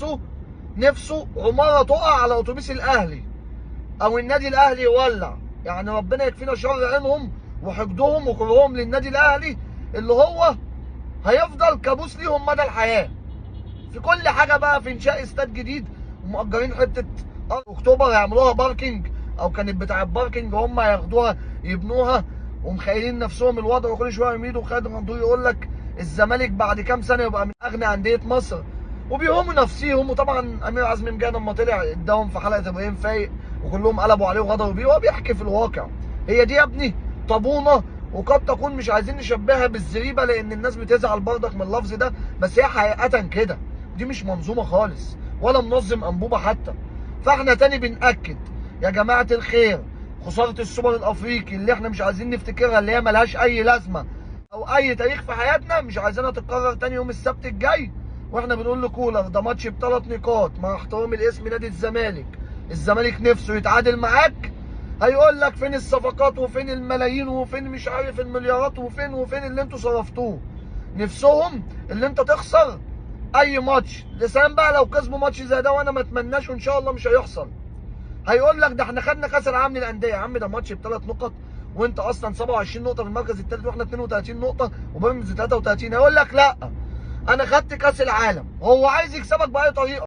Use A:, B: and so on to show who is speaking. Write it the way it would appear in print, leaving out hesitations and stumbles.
A: نفسه نفسه عمارة تقع على اتوبيس الاهلي او النادي الاهلي يولع. يعني ربنا يكفينا شر عينهم وحقدهم وكرههم للنادي الاهلي اللي هو هيفضل كابوس ليهم مدى الحياة في كل حاجة بقى. في انشاء استاد جديد ومأجرين حتة اكتوبر هيعملوها parking، او كانت بتاع parking هم هياخدوها يبنوها، ومخيلين نفسهم الوضع. وكل شوية يميدوا وخالد غندور يقول لك الزمالك بعد كام سنة يبقى من اغنى اندية مصر، وبيهموا نفسيهم. وطبعا امير عزمي مجاهد لما طلع اداهم في حلقة ابراهيم فايق وكلهم قلبوا عليه وغدروا بيه، وهو بيحكي في الواقع. هي دي يا ابني طابونه، وقد تكون مش عايزين نشبهها بالزريبه لان الناس بتزعل برضك من اللفظ ده، بس هي حقيقة كده. دي مش منظومة خالص ولا منظم انبوبة حتى. فاحنا تاني بنأكد يا جماعة الخير، خسارة السوبر الافريقي اللي احنا مش عايزين نفتكرها، اللي هي ملهاش اي لازمه او اي تاريخ في حياتنا، مش عايزينها تتكرر تاني يوم السبت الجاي. واحنا بنقول لكولر ده ماتش ب3 نقاط، مع احترامي لاسم نادي الزمالك، الزمالك نفسه يتعادل معاك، هيقول لك فين الصفقات وفين الملايين وفين مش عارف المليارات وفين وفين اللي انتوا صرفتوه. نفسهم اللي انت تخسر اي ماتش. لسان بقى لو كسبوا ماتش زي ده، وانا ما اتمناش وان شاء الله مش هيحصل، هيقول لك ده احنا خدنا كاس العالم للاندية. يا عم ده ماتش ب3 نقط، وانت اصلا 27 نقطة في المركز الثالث، واحنا 32 نقطة وبيراميدز 33. هيقول لك لا انا خدت كاس العالم. هو عايز يكسبك باي طريقه.